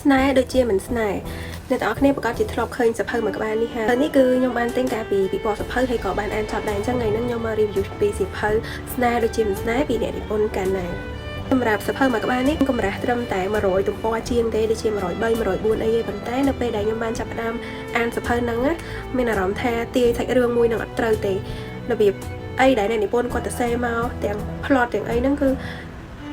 ស្នេហ៍ដូចជាមិនស្នេហ៍អ្នកទាំងអស់គ្នាប្រកាសជាធ្លាប់ឃើញសៀវភៅមួយក្បាលនេះហើយនេះគឺខ្ញុំបានទិញកាលពីពិព័រណ៍សៀវភៅហើយក៏បានអានចប់ដែរអញ្ចឹងថ្ងៃនេះខ្ញុំមក review ពីសៀវភៅស្នេហ៍ដូចជាមិនស្នេហ៍ពីអ្នកនិពន្ធកាណាសម្រាប់សៀវភៅមួយក្បាលនេះកម្រាស់ត្រឹមតែ100ទំព័រជាងទេដូចជា103 104អីទេប៉ុន្តែនៅពេលដែលខ្ញុំបានចាប់ផ្ដើមអានសៀវភៅហ្នឹងណាមានអារម្មណ៍ថាទាយសាច់រឿងមួយនឹងអត់ត្រូវទេរបៀបអីដែលអ្នកនិពន្ធគាត់ទៅសេមកទាំង plot ទាំងអីហ្នឹងគឺ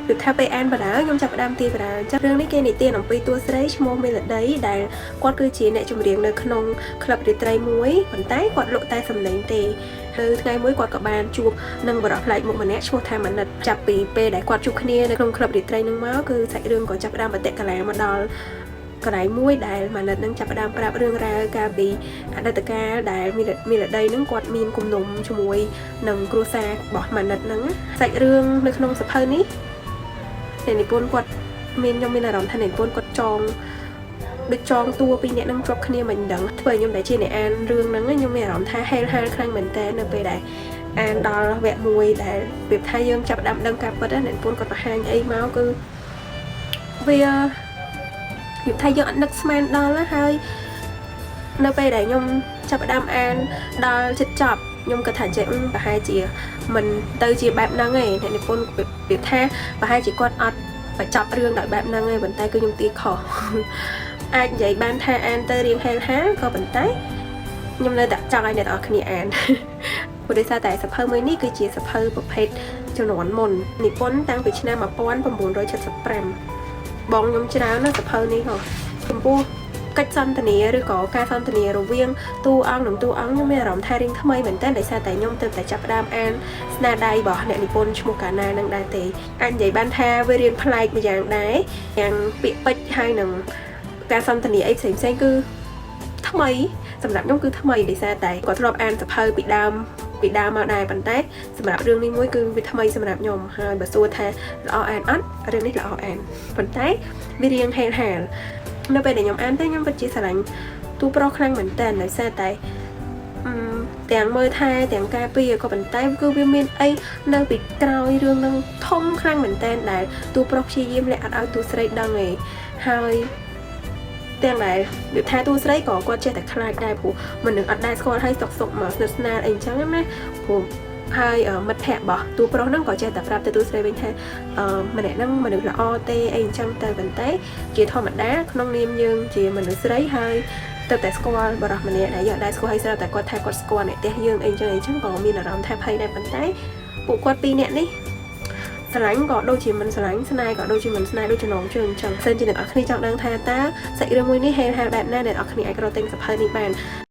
ពីថាពេលអានបណ្ដើរខ្ញុំចាប់ផ្ដើមទាយបណ្ដើរអញ្ចឹងរឿងនេះគេនិទានអំពីតួស្រីឈ្មោះមេឡូឌីដែលគាត់គឺជាអ្នកចម្រៀងនៅក្នុងក្លឹបរាត្រីមួយប៉ុន្តែគាត់លក់តែសំឡេងទេហើយថ្ងៃមួយគាត់ក៏បានជួបនឹងបុរសប្លែកមុខម្នាក់ឈ្មោះថាម៉ានិតចាប់ពីពេលដែលគាត់ជួបគ្នានៅក្នុងក្លឹបរាត្រីនឹងមកគឺសាច់រឿងក៏ចាប់ផ្ដើមបតិកលាមកដល់កន្លែងមួយដែលម៉ានិតនឹងចាប់ផ្ដើមប្រាប់រឿងរ៉ាវកាលពីអតីតកាលដែលមីលដីនឹងគាត់មានគំនុំជាមួយនឹងគ្រួសាររបស់ម៉ានិតនឹងសាច់រឿងនៅក្នុងសៀវភៅនេះ អ្នកនិពន្ធគាត់មានខ្ញុំមានអារម្មណ៍ថាអ្នកនិពន្ធគាត់ចងដូចចងតួពីរអ្នកនឹងជាប់គ្នាមិនដឹងធ្វើឲ្យខ្ញុំដែលជាអ្នកអានរឿងហ្នឹងខ្ញុំមានអារម្មណ៍ថាហេលហាលខ្លាំងមែនតើនៅពេលដែលអានដល់វគ្គមួយដែលប្រៀបថាយើងចាប់ផ្ដើមដឹងការពិតណាអ្នកនិពន្ធគាត់បង្ហាញអីមកគឺវាប្រៀបថាយើងអត់នឹកស្មានដល់ណាហើយនៅពេលដែលខ្ញុំចាប់ផ្ដើមអានដល់ចិត្តចប់ខ្ញុំគិតថាចេះប្រហែលជាមិនទៅជាបែបហ្នឹងឯងអ្នកនិពន្ធប្រៀបថាប្រហែលជាគាត់អត់បញ្ចប់រឿងដោយបែបហ្នឹងឯងប៉ុន្តែគឺខ្ញុំទាយខុស អាចនិយាយបានថាអានទៅរៀងហេលហាលក៏ប៉ុន្តែខ្ញុំនៅតែចង់ឲ្យអ្នកទាំងអស់គ្នាអាន ព្រោះដោយសារតែសៀវភៅមួយនេះគឺជាសៀវភៅប្រភេទជំនាន់មុននិពន្ធតាំងពីឆ្នាំ1975បងខ្ញុំច្រើនណាស់សៀវភៅនេះហ៎ចំពោះកិច្ចសន្ទនាឬក៏ការសន្ទនារវាងតួអង្គនិងតួអង្គខ្ញុំមានអារម្មណ៍ថារៀងថ្មីមែនទែនដោយសារតែខ្ញុំទើបតែចាប់ផ្ដើមអានស្នាដៃរបស់អ្នកនិពន្ធឈ្មោះកាណានឹងដែរទេអាចនិយាយបានថាវារៀងប្លែកម្យ៉ាងដែរយ៉ាងពាក្យពេចន៍ហើយនឹងការសន្ទនាអីផ្សេងៗគឺថ្មីសម្រាប់ខ្ញុំគឺថ្មីដោយសារតែគាត់ធ្លាប់អានសៀវភៅពីដើមពីដើមមកដែរប៉ុន្តែសម្រាប់រឿងនេះមួយគឺវាថ្មីសម្រាប់ខ្ញុំហើយបើសួរថាល្អអានអត់រឿងនេះល្អអានប៉ុន្តែវារៀងហេលហាលនៅពេលដែលខ្ញុំអានទៅខ្ញុំពិតជាស្រឡាញ់តួប្រុសខ្លាំងមែនតើដោយសារតែអឺទាំងមើលថែទាំងការពារក៏ប៉ុន្តែគឺវាមានអីនៅពីក្រោយរឿងនឹងធំខ្លាំងមែនតើដែលតួប្រុសព្យាយាមលាក់អត់ឲ្យតួស្រីដឹងឯងហើយទាំងដែលវាថាតួស្រីក៏គាត់ចេះតែខ្លាចដែរព្រោះមនុស្សអត់ដែលស្គាល់ហើយសុកសុកមកស្និទ្ធស្នាលអីចឹងណាព្រោះហើយមិត្តភ័ក្តិរបស់តួប្រុសហ្នឹងក៏ចេះតែប្រាប់ទៅតួស្រីវិញថាអឺម្នាក់ហ្នឹងមនុស្សល្អទេអីអញ្ចឹងទៅប៉ុន្តែជាធម្មតាក្នុងនាមយើងជាមនុស្សស្រីហើយទៅតែស្គាល់បុរសម្នាក់ដែលយើងអត់ដែលស្គាល់ហើយស្រាប់តែគាត់ថាគាត់ស្គាល់អ្នកផ្ទះយើងអីចឹងអីចឹងក៏មានអារម្មណ៍ថាភ័យដែរប៉ុន្តែពួកគាត់ពីរនាក់នេះស្រឡាញ់ក៏ដូចជាមិនស្រឡាញ់ស្នេហ៍ក៏ដូចជាមិនស្នេហ៍ដូចចំណងជើងអញ្ចឹងសិនជាអ្នកនរគ្នាចង់ដឹងថាតើសាច់រឿងមួយនេះហេលហាលបែបណាអ្នកនរគ្នាអាចរកទិញសៀវភៅនេះបាន។